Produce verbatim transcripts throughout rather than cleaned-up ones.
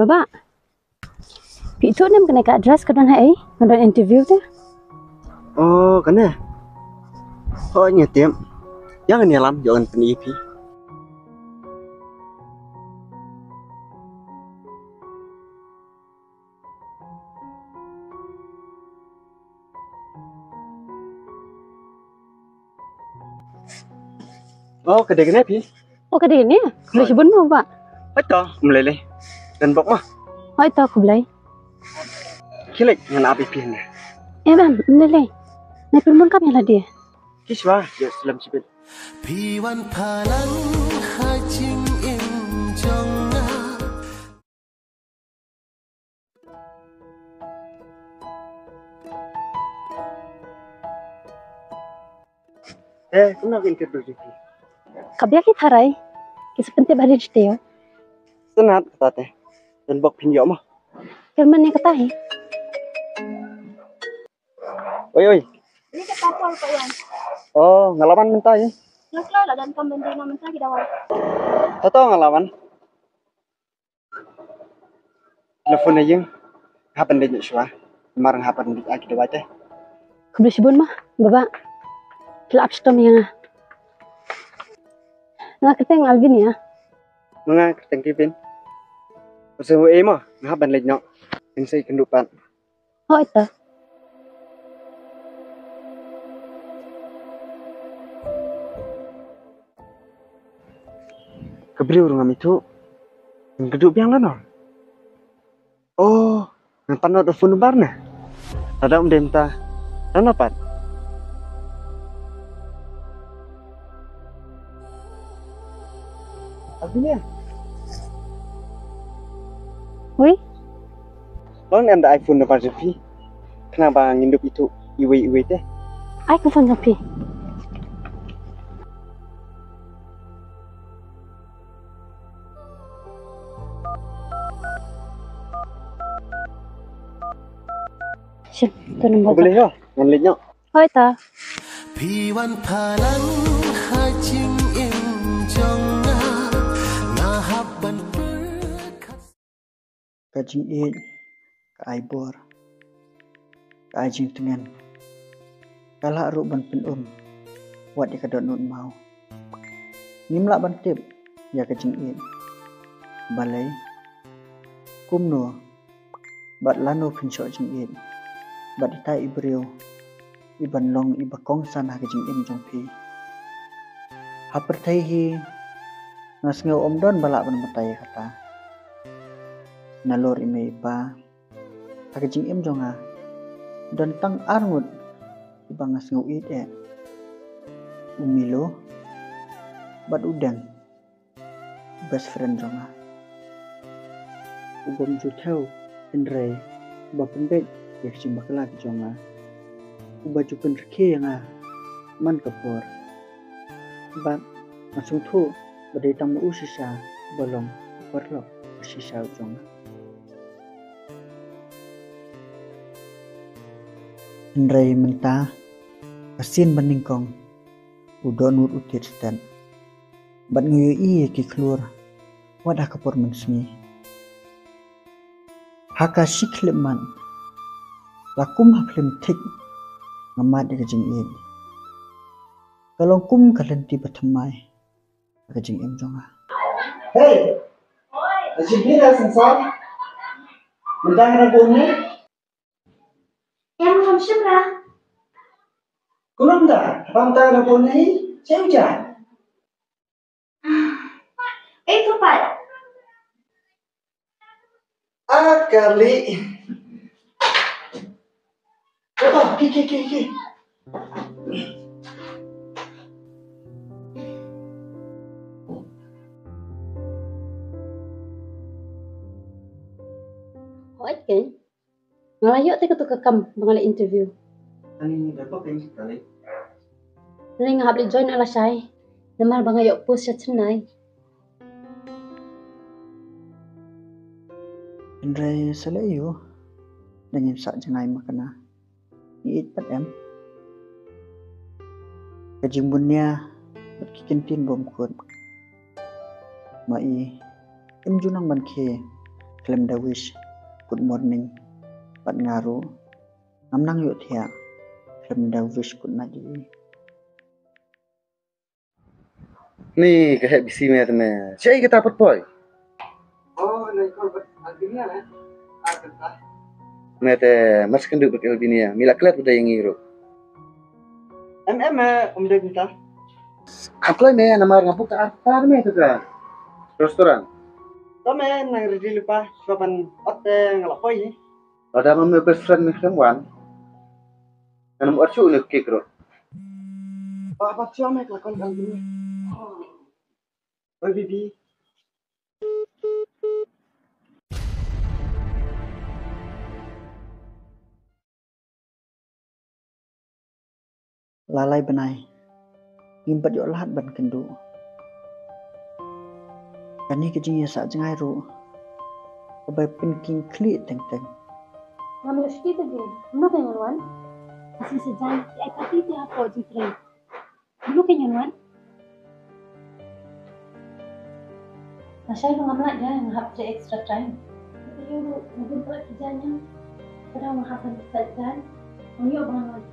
Baba, phi ithuh ne em kane ka address ka don ha ei? Nga don interview te. Oh, kane. Hooid nga tip. Ïa ngan ïalam, ïoh ngan pyni ïa phi. Oh, ka dei kane phi? Oh, ka dei kane. Khublei shibun mo, Bah. Hooid to, khublei lei. Don bok mo? Hooid to, khublei. Khie leit, ngan ap ïa phi hangne. Eh, Bah, khublei lei. Nai pynbun kam ïa lade. Ki shuwa, ïa slem shibit. Phi wan phalang ha jingim jong nga. Eh, kumno ka interview jong phi? Ka biang, ki tharai. Ki sa pyntip ha ri shuwa. Sngewtynnat kata te. Don bok phin ïoh mo. Kyrmen ïa kata hi. Oi, oi. Ini kata Paul ko yan. Oh, nga la wan mynta hi. Nga kloi la don kam bynta nga mynta ki dawai. To to, nga la wan. La phone ïa ïing. Nga hap ban leit noh shuwa. Namar nga hap ban leit ïa ki dawai te. Khublei shibun mo, Baba. Phi la ap shitom ïa nga. Nga kyrteng Alvin ïa. Nga kyrteng Kevin. Phi sngew ei mo, nga hap ban leit noh. Phin sa ïakynduh pat. Hooid to. Ka briew ruh ngam ithuh. Ngan kynduh biang lano. Oh, ngan pan noh da phone number ne. Lada um dei mynta. Lano pat. Alvin ïa. Wi? Lano em da ai phone number jong phi. Khnang ba ngin dup ithuh iwei iwei te. Ai ka phone jong phi. Shem, to number. Khublei ho, ngan leit noh. Hooid to. Phi wan phalang ha jingim jong nga, nga hap ban pyrkhat. Ka jingïeit ka ai bor, ka ai jingtngen, ka lah ruh ban pynum wat ïa ka dohnud maw. Ngim lah ban tip ïa ka jingïeit. Balei, kumno, bad lano phin shoh jingïeit bad ita i briew i ban long i ba kongsan ha ka jingim jong phi. Ha pyrthei hi nga sngew ym don ba lah ban batai ïa kata. Nalor i mei i pa, ha ka jingim jong nga don tang ar ngut i ba nga sngew ïeit eh. U Milo bad u Deng, best friend jong nga. U bym ju thew hynrei uba pynbeit ïa ka jingbakla ka jong nga. Uba ju pynrkhie ïa nga man ka por. Bad nga sngewthuh ba dei tang ma u shisha uba long u paralok u shisha u jong nga. Hynrei mynta ka sien ba nyngkong u dohnud u tied stet. Bad nga ïohi ïa ki khlur wat ha ka por mynsngi. Ha ka shi khyllipmat la kum ha phlim thik nga mad ïa ka jingïeit. Ka long kum ka lynti ba thymmai ha ka jingim jong nga. Hey! Aji bina sensar. Mynta nga na bun ne? Em kham shim ra. Kumno mynta? Haba mynta nga na bun ne? Chem ja. Eh, tu pat. Ah, kali. Oh, ki, ki, ki, ki. Hooid keiñ. Nga la ïoh te katu ka kam ba nga la interview. Ani ni da pa pin kali. Ni nga hap leit join a lashai. Namar ba nga ïoh post sha Chennai. Hynrei sa leh aïu, da ngin sah jngai makna. Ngi ïeit pat em. Ka jingbun nia bad ki kyntien bymkut. Ma i, im ju nang ban khie khlem da wish good morning bad nga ruh ngam nang ïohthiah khlem da wish good night ïa i. Ni ka heh bisi me te me. Shaei kata pat poi? Oh, na ikol bad Albinia me. Ah, kata. Me te mas kynduh bad Albinia. Mi la klet bad ïa ngi ruh. Em em me, um dei kata. Apply me namar nga book ta arta me te ka restaurant. To me nang ready lypa, shuwa ban ot te nga la poi. Lada ma me best friend me khlem wan. Ngan ym ot shuh ne cake ruh. Ba ba chiang me ka la kon kal gini. Oi bibi. La lai bnai ngim pat ïoh lad ban kynduh. Kane ka jingïasah jngai ruh kaba pynking khlieh teng teng. Ngam ïoh shuh te jing, mano ka ngan wan? Ka shisha jan ki ai party te hapoh jingtrei. Mano ka ngan wan? Nga shai ruh ngam lah ïa nga hap trei extra time. Nga ïoh ruh nga bun palat ki jaiñ, ka daw nga hap ban pynlait jaiñ. Ngam ïoh ba ngan wan.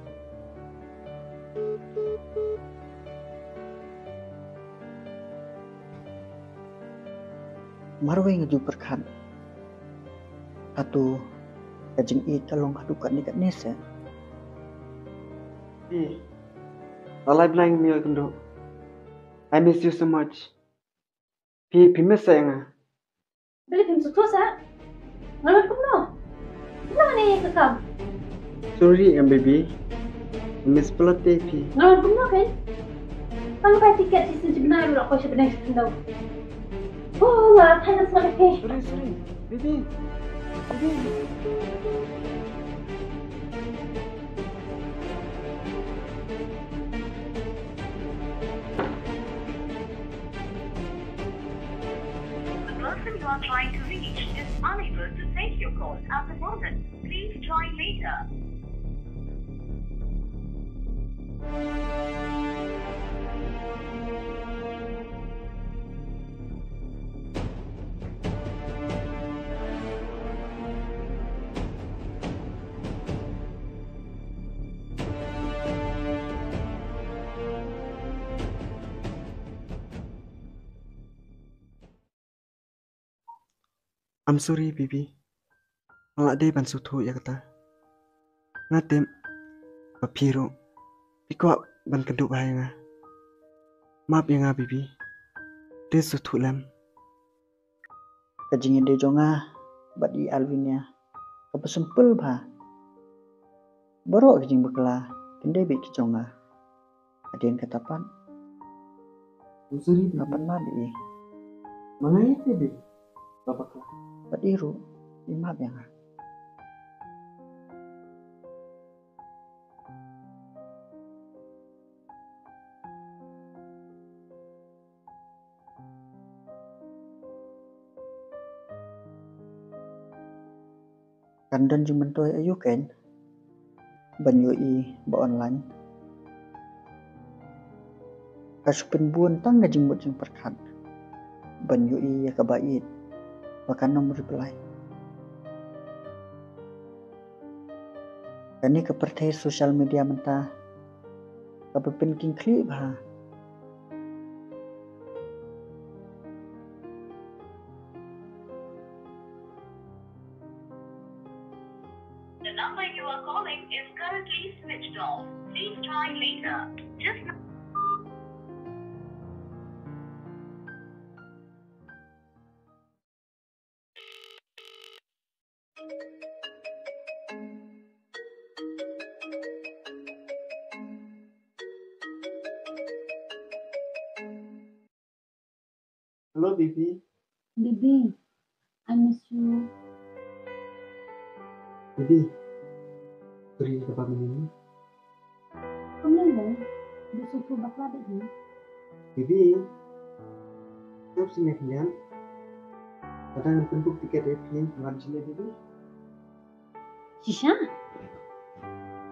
Marwei nga ju pyrkhat. Hato ka jingïeit ka long haduh katne katne seh? Phi, la lai bnai ngim ïoh kynduh. I miss you so much. Phi, phi miss sa ïa nga? Balei phim sngewthuh sa? Nga wan kumno? Kumno nga ïa ka kam? Sorry em baby. Nga miss palat te phi. Nga wan kumno kein? Tang bai tiket shisien shi bnai ruh la koit sha bnai sha khyndew. Oh, nga la thain na sngewthuh. Sorry, sorry. Baby. Baby. The person you are trying to reach is unable to take your call at the moment. Please try later. I'm sorry, baby. Nga la dei ban sngewthuh ïa kata. Nga tip ba phi ruh phi kwah ban kynduh bha ïa nga. Map ïa nga, baby. Te sngewthuh lem. Ka jingïadei jong nga bad i Alvinia kaba simple bha. Baroh ki jingbakla kin dei beit ki jong nga. Hadien kata pat, I'm sorry, baby. Nga pan map ïa i. Ma nga ïa te, baby. Ba bakla. Bad i ruh i map ïa nga. Kan don jingmyntoi aïu kein ban ïohi ba online? Ka shu pynbun tang ka jingmut jingpyrkhat ban ïohi ïa kaba ïeit ba kan ym reply. Kane ka pyrthei social media mynta kaba pynking khlieh bha. The number you are calling is currently switched off. Please try later. Just now. Hello, baby. Baby, I miss you. Baby, sorry kaba mynnin. Kumno mo? Dei sngewthuh bakla bad nga. Baby, tip sngewthuh ïa nga. Lada ngan pynbook tiket ïa phi, ngan jin ïa baby. Shisha?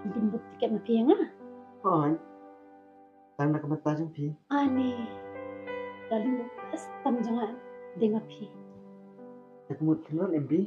Ngan pynbook tiket ma phi ïa nga? Hooid. Tang na ka bynta jong phi. Ani. Darling, best tam jong nga dei ma phi. Jingmut khyndiat em Bi.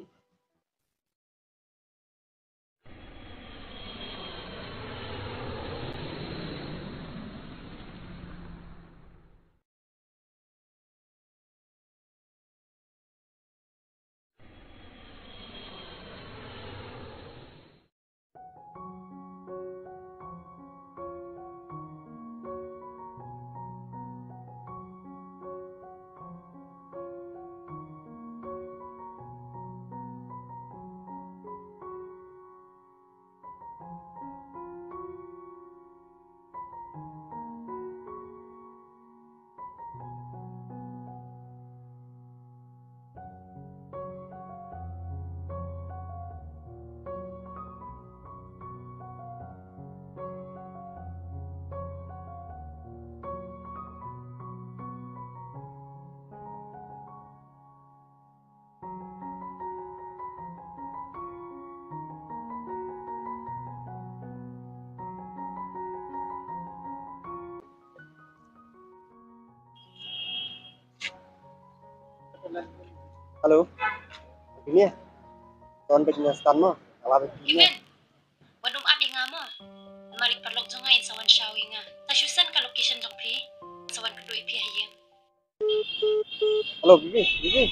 Hello. Bini. Ton bek nya stan mo. Ala bek bini. Imen. Wan um ap ïa nga mo. Namar i paralok jong nga in sa wan shaw ïa nga. Sa shu send ka location jong phi. Sa wan kynduh ïa phi ha ïing. Hello, Bibi, Bibi.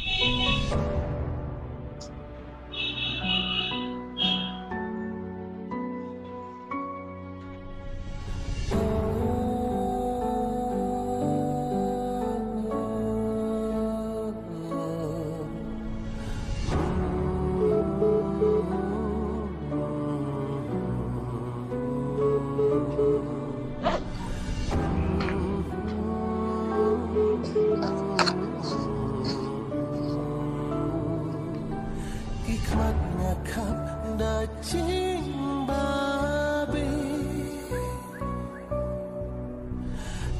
Ki khmat nga khap da jingbabe.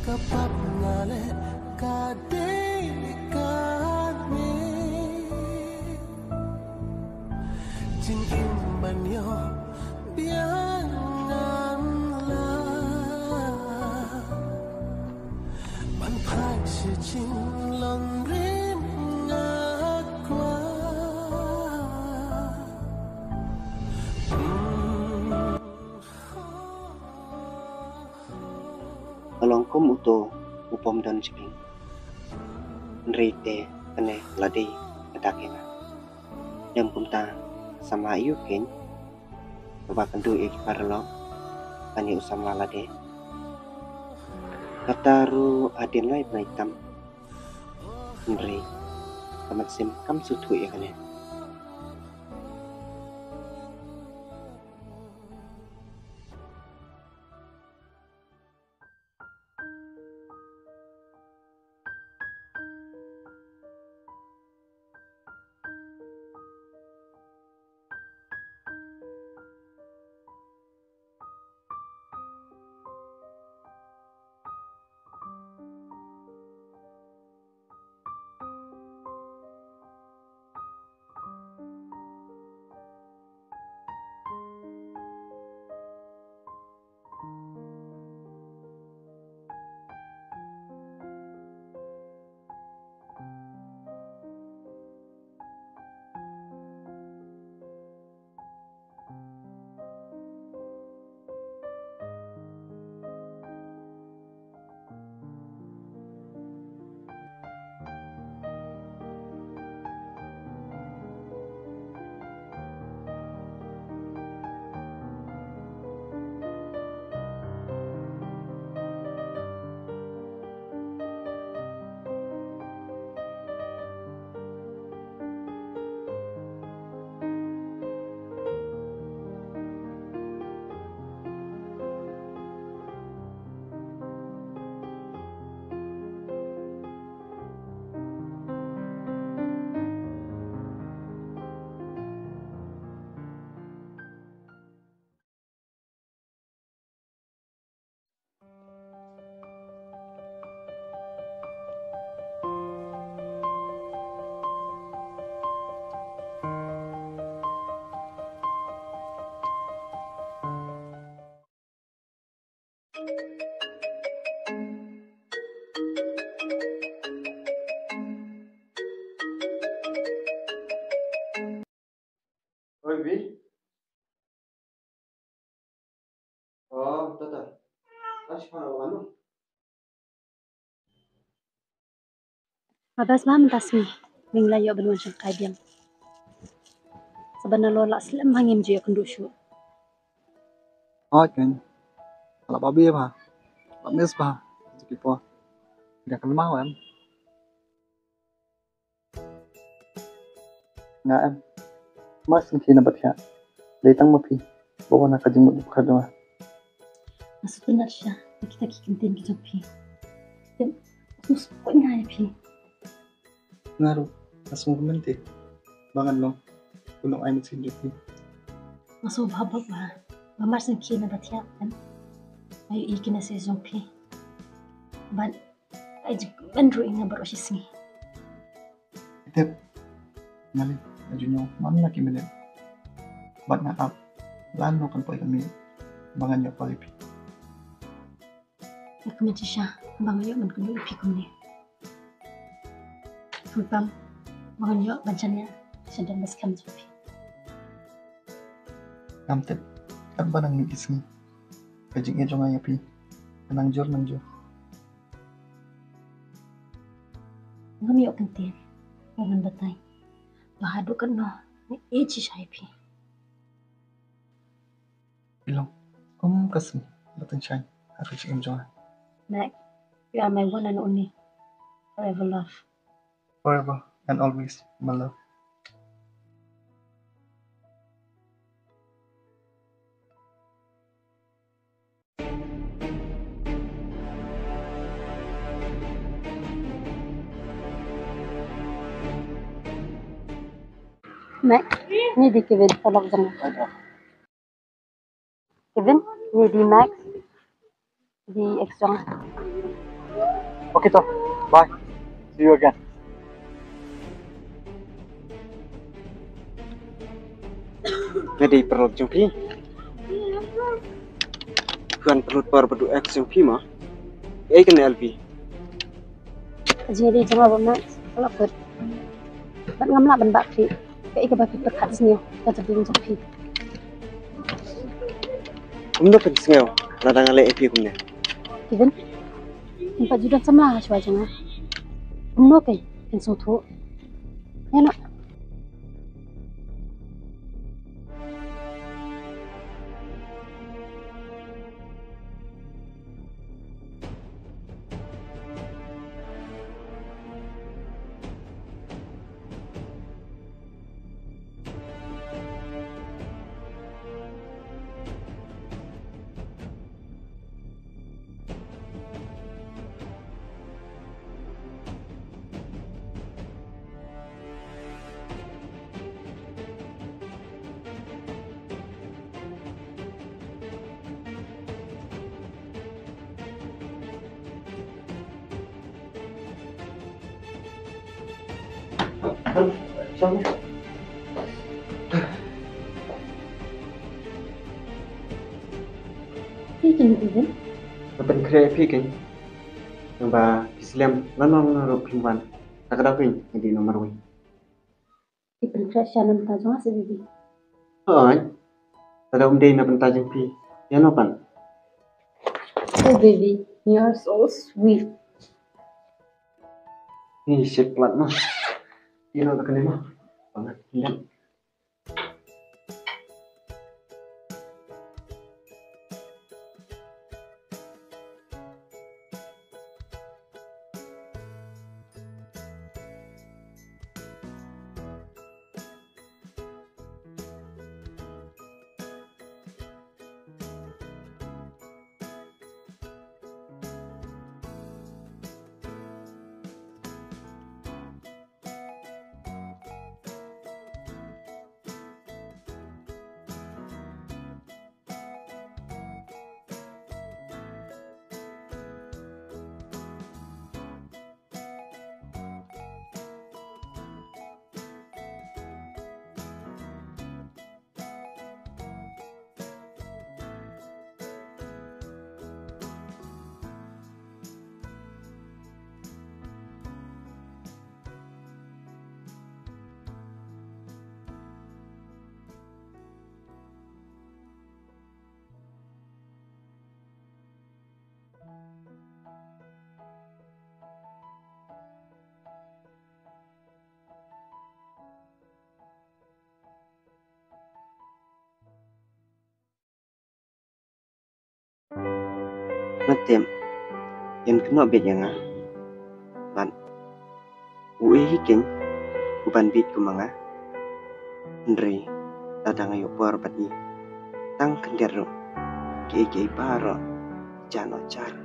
Ka pap nga leh ka dei ka mih. Jingim ban ïoh biang ngan lah. Ban phai sha jinglong rim nga kwah. Ka long kum uto u bym don shibun. Hynrei te kane la dei ka dak ïa nga. Lem kumta samla ïa u keiñ kaba kynduh ïa ki paralok, kane u samla lade. Kata ruh hadien lai bnai tam. Hynrei ka mynsiem kam sngewthuh ïa kane. Habas ba mynta sngi, me la ïoh ban wan shangkai biang. Sa ban nalor lah slem ha ngim ju ïakynduh shuh. Hooid keiñ. Ka la babe bha. La miss bha. Ki por. Nga kynmaw em. Nga em. Mar sngewthuh na bad ka. Dei tang ma phi ba wan ha ka jingmut dkhar jong nga. Nga sngewtynnat shisha ïa kita ki kyntien ki jong phi. Te nga sngewsih nga ïa phi. Nga ruh nga sngewkmen te ba ngan long u nongai mynsiem jong phi. Nga sngewbha bha ba mar sngewthuh na bad ka em. Nga ïohi ki message jong phi. Bad ai jingkmen ruh ïa nga baroh shi sngi. Tip, nga leh nga ju ñiew man la ki minit. Bad nga ap lano kan poi ka miet ba ngan ïoh call ïa phi. Nga kmen shisha ba ngan ïoh ban kynduh ïa phi kumne. Khamtam ba ngan ïoh ban shaniah sha don bad skhem jong phi. Ngam tip katba nang mih ki sngi, ka jingïeit jong nga ïa phi ka nang jur nang jur. Ngam ïoh kyntien ba ngan batai ba haduh katno nga ïeit shisha ïa phi. Phi long kum ka sngi ba tyngshaiñ ha ka jingim jong nga. Max, you are my one and only. Forever love. Forever and always, my love. Max, ni dei Kevin, paralok jong nga. Kevin, ni dei Max, dei ex jong nga. Okay to, bye. See you again. Nga dei paralok jong phi. Phi wan pynlut por bad u ex jong phi mo. Ei kane Elvi. Ka jingïadei jong nga bad Max ka la kut. Bad ngam lah ban bah khlieh. Kaei kaba phi pyrkhat sniew ka jingïadei jong phi? Kumno phin sngew lada nga leh ïa phi kumne? Kevin, phin pat ju don samla ha shuwa jong nga. Kumno kein phin sngewthuh? Ïa noh. Phi kine, Kevin? Nga pynkhreh ïa phi keiñ. Naba phi slem lano lano ruh phim wan. Sa ka daw keiñ nga dei na marwei. Phi pynkhreh shisha na bynta jong nga se baby? Hooid. Lada ym dei na bynta jong phi, ïa no pat? Oh baby, you are so sweet. Ni shit plat ma. Ïa no ta kane ma. Bangat. Nga tip, ïa kynnoh beit ïa nga. Bad u ei hi keiñ uban beit kum ma nga. Hynrei lada nga ïoh por bad i, tang khyndiat ruh, kiei kiei baroh jan noh jar.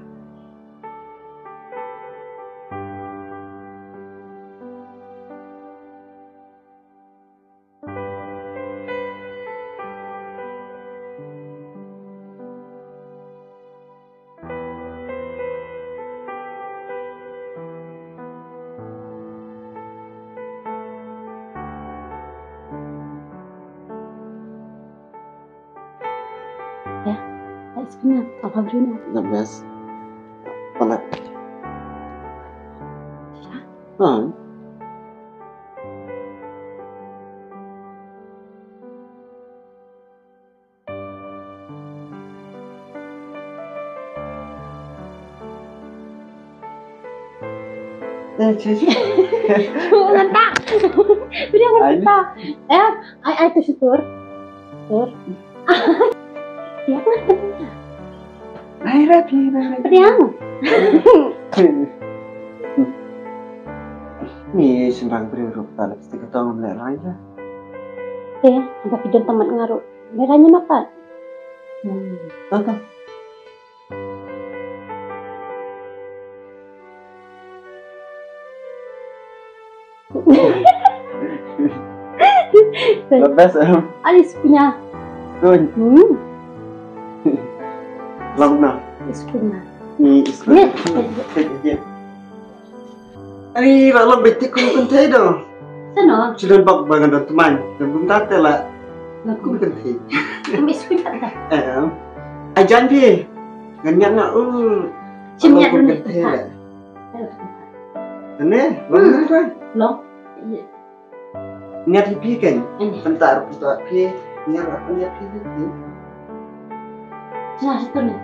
Ya, tak sebenarnya apa Bruno? The best. Pala. Ha. Eh, cik, cik. Ngan tak. Beri aku tak. Eh, ai ai tu syukur. Tur. Ya, ngan tak. Ai rapi, ai rapi. Riang. Ni sembang beri rup tak lipstick atau ngam lek rai lah. Eh, apa pidon tamat ngaruh. Merahnya apa? Hmm. Tata. Lepas em. Alis punya. Kun. Hmm. Lam na. Alis punya. Ni is. Ni. Ani ba long beti kun kun te do. Sano. Sudah bak bagan do teman. Dan belum tante lah. Nak kun kun te. Ambil sepit tak? Eh. Ajan pi. Ngan nyak nak u. Cim nyak dulu. Ane, long ni kan? Long. Nyak pi kan? Bentar, bentar pi. Nyak apa nyak pi ni? Nah, situ ni.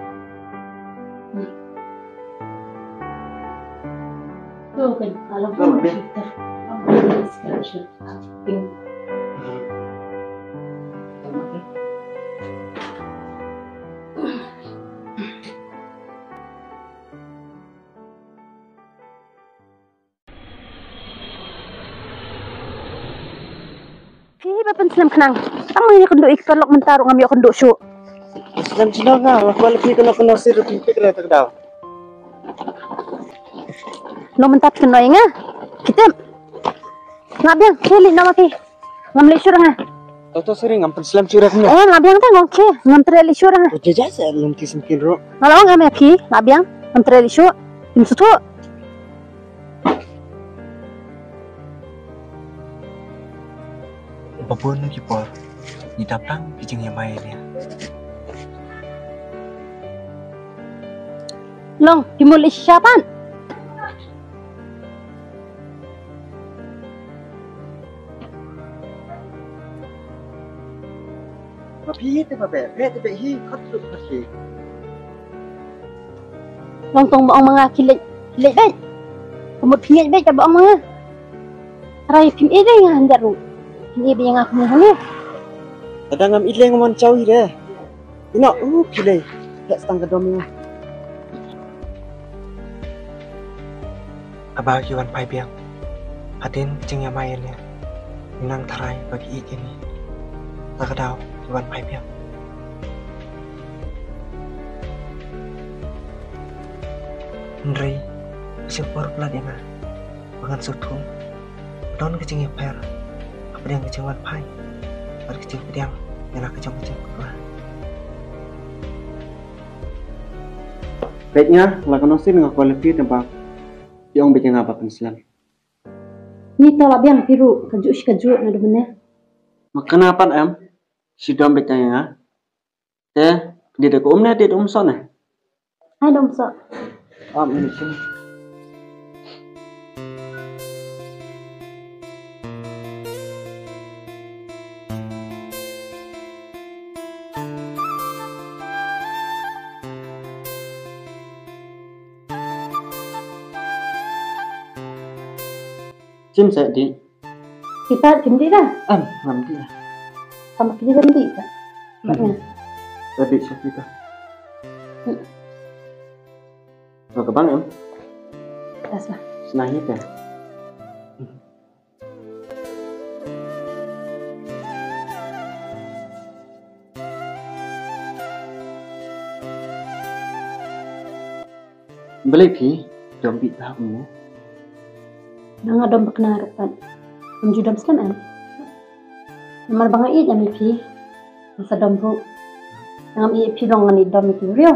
Tu kan, kalau long ni. Kita. Long ni sekarang. Pink. Phi ba pynslem khnang. Tang ma ïa kynduh ïa ki paralok mynta ruh ngam ïoh kynduh shuh. Slem shnong nga, nga kwah leit kynduh kynduh sir ruh phi phi kre tak daw. Long mynta phi kynduh ïa nga. Ki tip. Nga biang, phi leit noh ma phi. Ngam leit shuh ruh nga. To to sir ngam pynslem shuh ruh nga. Eh, nga biang te ngong ki. Ngam treh leit shuh ruh nga. Uja ja se lum ki sngewthuh ruh. Nga la ong ngam ïa phi, nga biang, ngam treh leit shuh. Kim sngewthuh. Ba bun ki por ngi dap tang ki jingïamai ïa. Long, ki mut leit shisha pat. Ma phi te ma be, be te be hi, khot khot khot hi. Long tong ba ong ma nga ki leit, ki leit beit. Ka mut phi ngeit beit ka ba ong ma nga. Trai phim ïeit ïa nga hynda ruh. Phim ïeit ïa nga kumne hangne. Lada ngam ïeit lei nga mon chaw hi re. Ina u phi lei. Phet stang ka dom ïa nga. Kaba ki wan phai biang. Hadien ka jingïamai ïa lei. Nang tharai ba ki ïeit ïa ngi. Ta ka daw ki wan phai biang. Hynrei ka shu por palat ïa nga ba ngan sngewthuh ba don ka jingïapher hapdeng ka jingwan phai bad ka jingpdiang ïa la ka jong ka jingkyrkhu. Bad nga la ka nongsien nga kwah leit phi tang ba ki ong bad nga ba pynslem. Ni ta la biang phi ruh kajuh shi kajuh na dum ne. Ma kane pat em. Shi dom bad nga. Te, dei da ka um ne, dei da um sot ne? Ai da um sot. Ah, mini sini. Sim sa di. Kita sim di dah. Am, ngam di dah. Sama kita kan di dah. Makna. Tadi sa kita. Ka bang em? Ka sah. Sngewbha te. Balei phi dom bit bha kumne? Nga dom bha kane ruh pat. Ngam ju dom slem em. Namar ba nga ïeit ïa phi. Nga sa dom ruh. Ngam ïeit phi ba ngan ïeit dom ïa ki briew.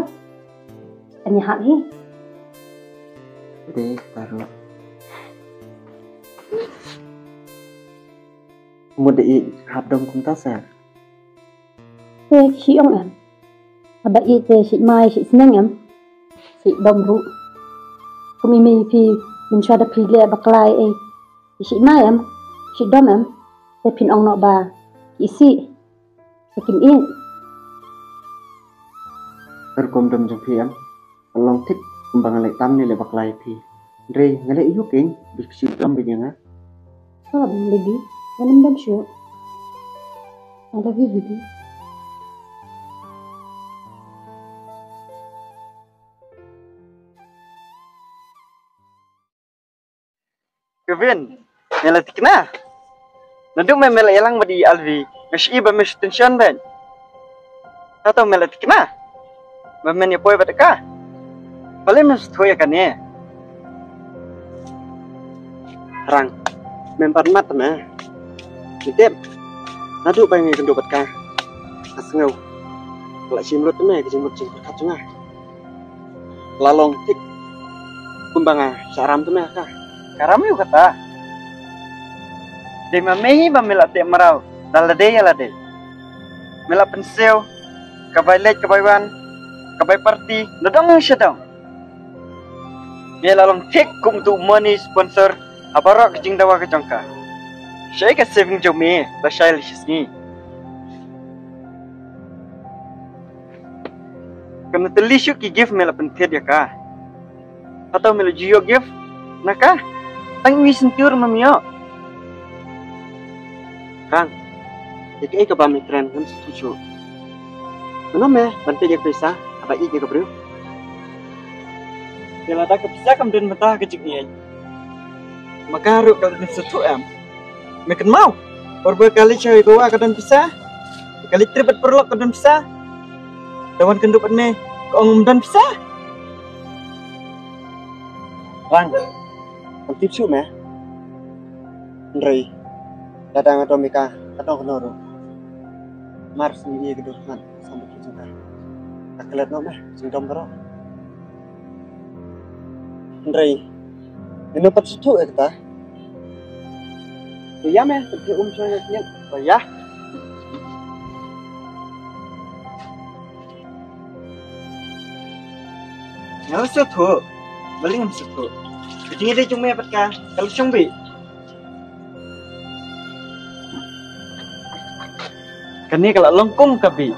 Kan ïahap hi. Te baroh. Mut da ïeit hap dom kumta sa. Te ki ong em. Haba ïeit te shi mai shi sneng em. Shi dom ruh. Kum i mei phi mynshuwa da phi leh bakla ei. Shi mai em. Shi dom em. Te phin ong noh ba ki isih. Te kim ïeit. Rukom dom jong phi em. Ka long thik kumba nga leh tam ne leh bakla ïa phi. Hynrei nga leh ïa u keiñ ba phi shu dom beit ïa nga. Sorry baby, nga nym dom shuh. I love you baby. Kevin, me la thikna? Naduh me, me la ïalang bad i Alvi, nga shu i ba me shu tension bad. Hato me la thikna ba men ïa poi bad ka? Balei me sngewthuh ïa kane? Rang, mem pat mat me. Me tip, naduh ba ngi kynduh bad ka, nga sngew ka la shim lut me ka jingmut jingpyrkhat jong nga. La long thik kumba nga shah ram te me ha ka. Ka ram ïa kata. Dei ma me hi ba me la teh mraw da lade ïa lade. Me la pynsiew ka bai leit ka bai wan, ka bai party na dong sha dong. Me la long thik kum utu u money sponsor ha baroh ka jingdawa ka jong ka. Shaei ka saving jong me lashai lashisngi? Kane te list shuh ki gift me la pynthied ïa ka. Hato me la ju ïoh gift na ka? Tang wi syntur mem ïoh. Rang, ïa kaei kaba me kren ngam sngewthuh shuh. Mano me ban peit ïa ka pisa haba ïeit ïa ka briew? Te lada ka pisa kam don mynta ha ka jingïeit, ma ka ruh ka don sngewthuh em? Me kynmaw, por ba ka leit sha Goa ka don pisa, ka leit trip bad paralok ka don pisa. Te wan kynduh bad me ka ong ym don pisa. Rang, ngam tip shuh me. Hynrei lada nga dom ïa ka, ka dong kano ruh. Mar shu ïa ka dur ngan sam bad ka jong ka. Ka klet noh me jingdom baroh. Hynrei ngin ym pat sngewthuh ïa kata. Te ïa me, te um shong ïa ka. Ïa. Nga la sngewthuh. Balei ngam sngewthuh? Ka jingïadei jong me bad ka, ka la shong beit. Kane ka la long kum ka bih.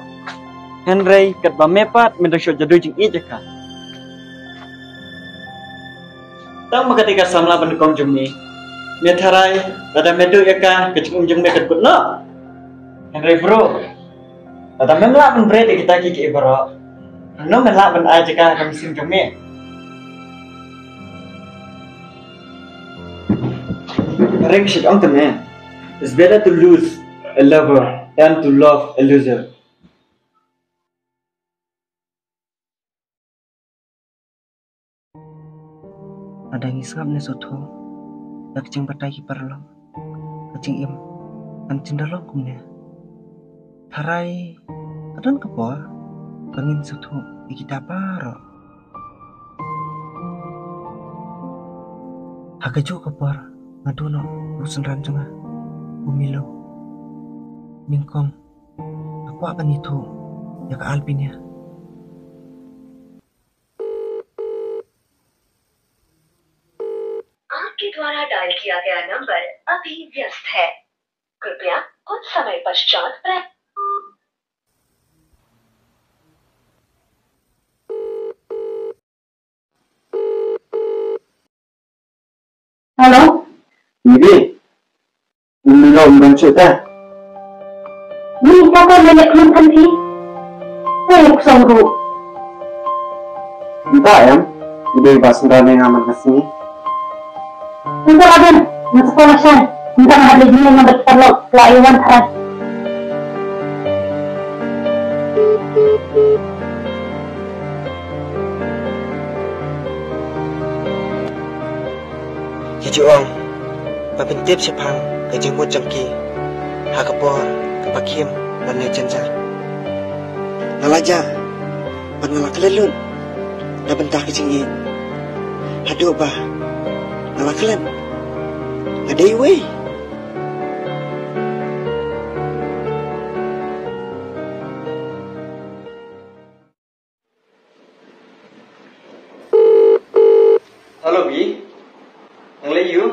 Hynrei katba me pat me dang shu jaduh jingïeit ïa ka. Tang ba ka dei ka samla ba nyngkong jong me, me tharai lada me duh ïa ka, ka jingim jong me kan kut noh. Hynrei bro, lada mem lah ban bret ïa kita kiei kiei baroh, hangno me lah ban ai jaka ha ka mynsiem jong me? Hynrei nga shu ong te me, it's better to lose a lover than to love a loser. Lada ngi sngap ne sngewthuh ïa ka jingbatai ki paralok, ka jingim kan jin da long kumne. Tharai ka don ka por ba ngin sngewthuh ïa kita baroh. Ha kajuh ka por nga duh noh u synran jong nga, u Milo. Nyngkong nga kwah ban ïathuh ïa ka Albinia. आपके द्वारा डायल किया गया नंबर अभी व्यस्त है। कृपया कुछ समय पश्चात प्रयत्न। Hello? Ngi dei. Ngi dei lo ngi dang shu ta. Ni ka ko le le khun kan ti. Ko song ru. Nta em. Dei ba sendar ne nga man ka sngi. Ntu la dun, ntu ko la shan. Ntu nga hap le jingin ngan berparlok, la iwan tharai. Ki ju ong ba phin tip shaphang ka jingmut jong ki ha ka por kaba khim lane jynjar. Nga la jah bad nga la klet lut na bynta ka jingïeit. Haduh ba nga la klet nga dei uwei. Hello, Bi. Nang lei ïu?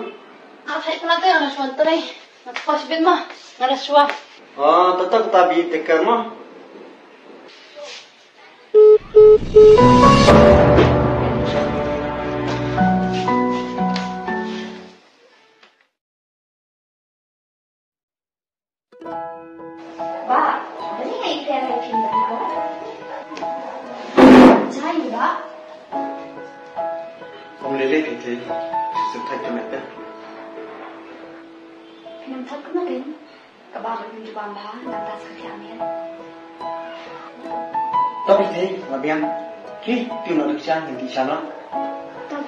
Ah, thait pala te, nga shuwa trei. Nga tpos bit ma, nga da shuwa. Oh, tatak ta Bi, take care ma. Ba, bani ngai pia ngai pin ba ba. Jai ba. Ong lele pin te, sum thai kemet te. Nam thak na pin, ka ba ba pin tu bam ba, nam tas ka pia mian. Tapi te, labian. Ki, tu nak duksan, nanti sana. Tahu.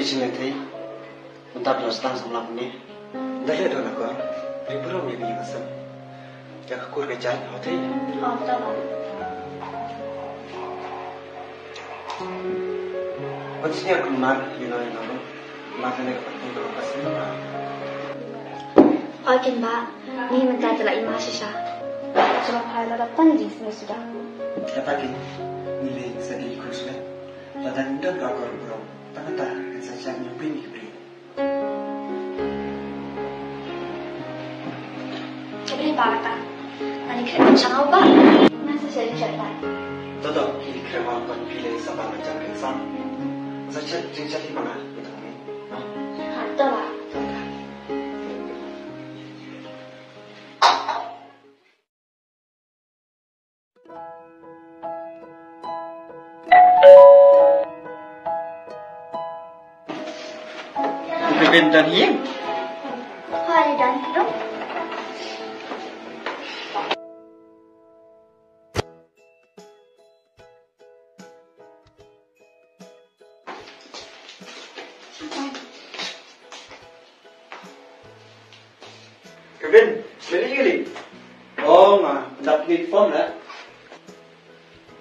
Phi jingïathei mynta phi la sdang samla kumne. Ynda leh don akor, phi burom ïa ka ïing ka sem, ïa ka kur ka jait, ho thei. Ho, to ba. Wat sñiawkynmaw ïa no ïa no ruh. Mar kane ka pynthei ka long ka sñiawkynmaw. Oi kin ba, ngi mynta te la i ma shisha. Shuwa phai la da tang jingsngew suda. Kata ki, ngi leh sa dei ki khun sngewbha. Lada ngim don ka akor burom, tang kata kan sa shah ñiewbeiñ ïa ki briew. Ka briew ba kata. Ani khreh ban shang au ba. Nga sa shah jingshah tai. To to, ki khreh ba ban phi leh sa ba ban jam kren sam. Sa shah jingshah hi ba nga. Ha, to ba. Kevin done hi? Hi, done hi. Kevin, meli ïa li. Oh, nga, dap ni form la.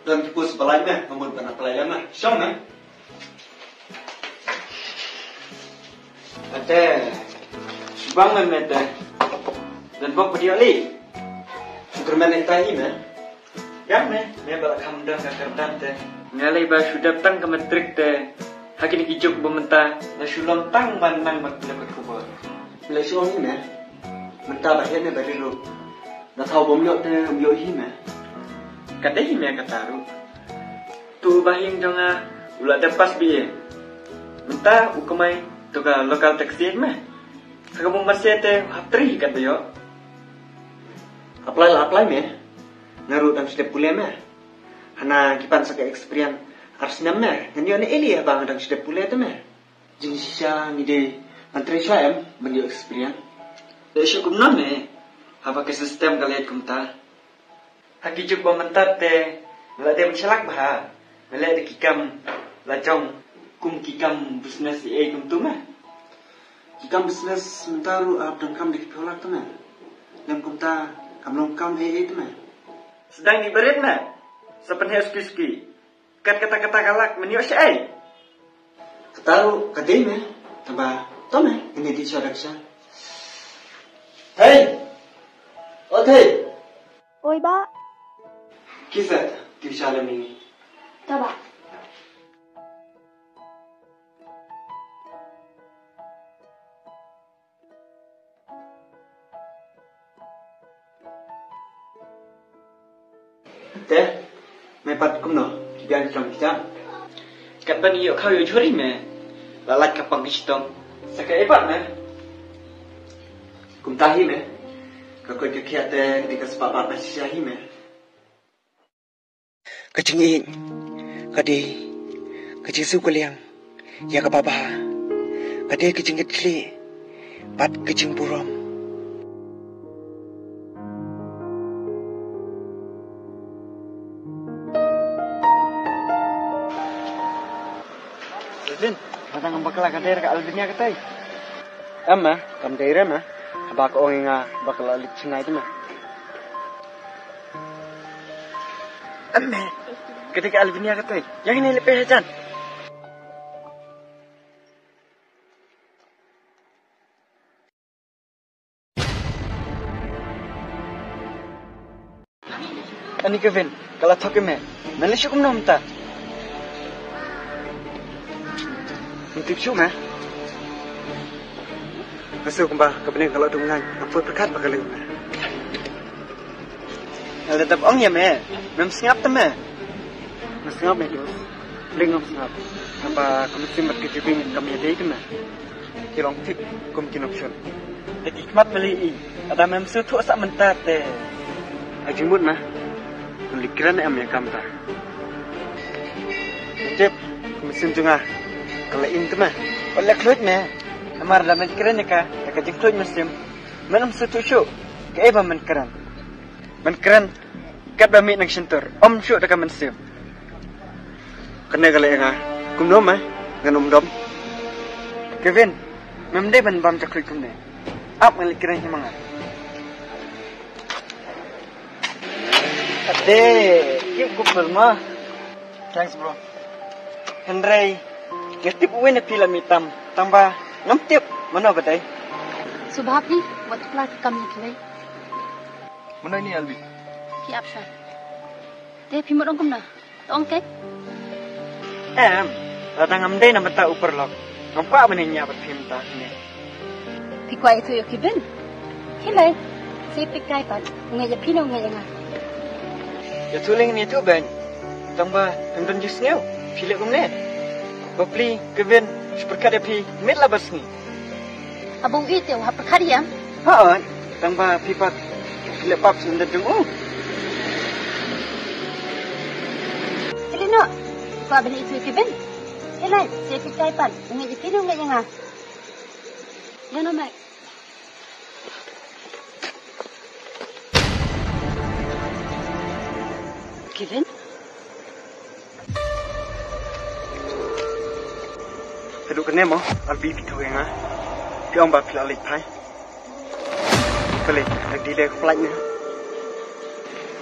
Don ki post ba lai me, nga mut ban apply lem me. Shong me. Ate, shibang me me te. Don bok padiak li. Kyrmen ita hi me. Ïa me, me ba la kham don ka kyrdan te. Nga lei ba shu dep tang ka matric te. Ha kine ki juk ba mynta, nga shu long tang ban nang ban pynlong ka khubor. Lei shu ong hi me. Mynta ba heh ne ba ri ruh. Da thaw bym ïoh te um ïoh hi me. Kata hi me kata ruh. Tu ba hieng jong nga u la dep pass B A. Mynta u kamai to ka local taxi me. Ha ka bym pass te u hap trei kat ba ïoh. Apply la apply me. Nga ruh dang shu dep pule me. Hana ki pan sa ka experience ar snem me. Ngan ïoh ne eli haba nga dang shu dep pule te me. Jingshisha ngi dei ban trei shuwa em ban ïoh experience. Dei shu kumno ne haba ka system ka leit kumta. Ha ki juk ba mynta te la dei ban shalak bha. Ba leh da ki kam la jong kum ki kam business ei ei kumtu me. Ki kam business mynta ruh ap dang kam da ki phew lak te me. Lem kumta kam long kam ei ei te me. Sdang ni barit me. Sa pynheh suki suki. Kat kata kata ka lak men ïoh shaei. Kata ruh ka dei me. Taba to me ngin ïa dih sha dak sha. Hei. O thei. Oi ba. Kisa ti sha le mi. Taba. Te, me pat kumno? Ki biang ki kam ki jam. Katba ngi ïoh khaw ïoh jhur hi me. La lait ka pang ka shitom. Sa ka ebat me. Kumta hi me. Ka koit ka khiah te ka dei ka spah bad ba shisha hi me. Ka jingïeit ka dei ka jingsngewkylliang ïa kaba bha, ka dei ka jingkitkhlieh bad ka jingburom. Lin, ba dang bakla ka dei ka Albinia ka tai. Em ma, kam dei re ma. Haba ka ong ïa nga ba ka la leit chennai te ma. Em ma, ka dei ka Albinia ka tai. Ïa kine leit peit hajan. Ani Kevin, ka la thok ïa me. Me leit shuh kumno mynta? Ngam tip shuh me. Nga sngew kumba ka bneng ka la dum ngan. Nga poi pyrkhat ba ka leng me. Nga la dep ong ïa me. Mem sngap te me. Nga sngap me dos. Leng ngam sngap. Haba ka mynsiem bad ka jabieng kam ïadei te me. Ki long thik kum ki nongshun. Te ki khmat peli i. Lada mem sngewthuh sa mynta te. Ha jingmut na. Ngan leit kren em ïa ka mynta. Tip, ka mynsiem jong nga ka la im te me. Wat leh khluit me. Namar lada men kren ïa ka, ïa ka jingkhluit mynsiem, men ym sngewthuh shuh kaei ba men kren. Men kren katba mih nang shyntur, ym shuh da ka mynsiem. Kane ka leh ïa nga kumno me, ngan ym dom. Kevin, mem dei ban bam jakhluit kumne. Ap ngan leit kren hi ma nga. Ade, keep good, Palma. Thanks, bro. Hynrei nga tip uwei na phi la mih tam, tangba ngam tip mano ba dei. Sngewbha phi, wat pla ki kam ïa kiwei. Mano ini Albi? Ki ap sha. Te phi mut ong kumno? To ong keiñ. Em, lada ngam dei na bynta u paralok, ngam kwah ban ïa bad phi mynta hangne. Phi kwah ïathuh ïa u Kevin? Hynrei sa peit kai pat, u ngeit ïa phi ne u ngeit ïa nga? Ïathuh lei ngin ïathuh beiñ. Tangba phim don jingsngew, phi leh kumne. Bapli Kevin shu pyrkhat ïa phi miet la barsngi. Haba u ïeit te u hap pyrkhat ïa em? Hooid, tangba phi pat phi leh pap sha ïing jong u. Te lei noh, phi kwah ban ïathuh ïa u Kevin? Te lei, sa peit kai pat, u ngeit ïa phi ne u ngeit ïa nga? Ïa noh mei. Kevin? Haduh kane mo, Albi phi ïathuh ïa nga. Phi ong ba phi la leit phai. Balei, dang delay ka flight ne?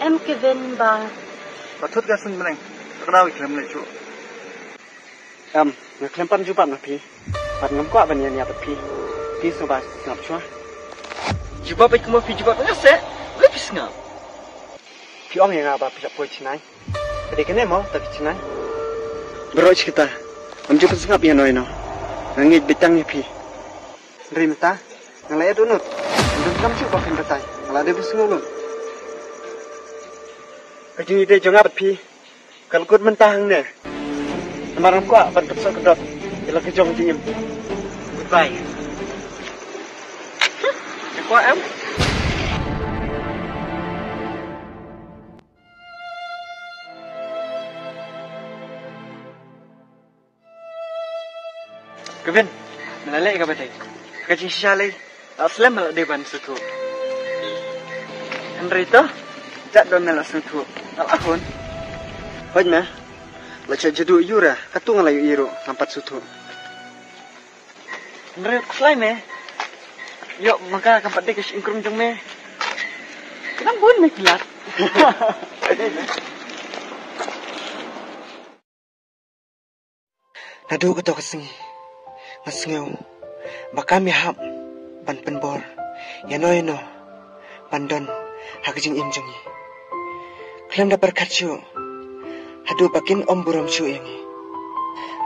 Em Kevin ba. Ba thut ka seng bneng. Ka dei khlem leit shuh. Em, nga khlem pan jubab na phi. Bad ngam kwah ban ïa nia bad phi. Phi sngewbha sngap shuwa. Jubab bad kumba phi jubab nga seh. Lei phi sngap. Phi ong ïa nga ba phi la poi Chennai. Ka dei kane mo, ta phi Chennai. Baroh shi katta. Ngam ju pynsngap ïano ïano. Nga ngeit beit tang ïa phi. Hynrei mynta nga la ïa dohnud. Ngam donkam shuh ba phin batai. Nga la dei ba sngewlum. Ka jingïadei jong nga bad phi ka la kut mynta hangne. Namar ngam kwah ban kynsoh kyndot ïa la ka jong jingim. Goodbye. Ka kwah em? Kevin, me la leh kaba dei. Ka jingshisha lei la slem, me la dei ban sngewthuh. Hynrei to, jat don me la sngewthuh. Nga la hun. Hooid me, la shet jadu ïura, katto nga la ïohi ruh ngam pat sngewthuh. Hynrei khuslai me. Ïoh ma ka kam pat dei ka shyieng krung jong me. Ka dang bun me ki lad. Naduh kato ka sngi nga sngew ba kam ïahap ban pynbor ïano ïano ban don ha ka jingim jong ngi. Khlem da pyrkhat shuh haduh ba kin ym burom shuh ïa ngi.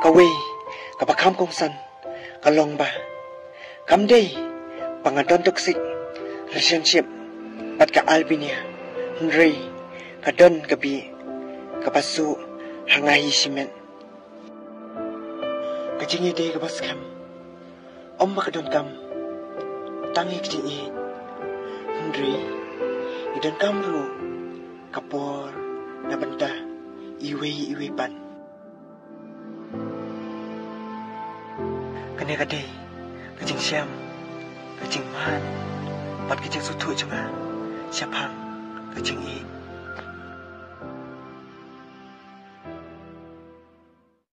Kawei kaba kham kongsan ka long ba kam dei ba nga don toxic relationship bad ka Albinia, hynrei Ka don ka bih kaba suh ha nga hi shimet. Ka jingïadei kaba skhem ym ba ka donkam tang ïa ka jingïeit, hynrei i donkam ruh ka por na bynta iwei iwei pat. Kane ka dei ka jingshem, ka jingmad bad ka jingsngewthuh jong nga shaphang ka jingïeit.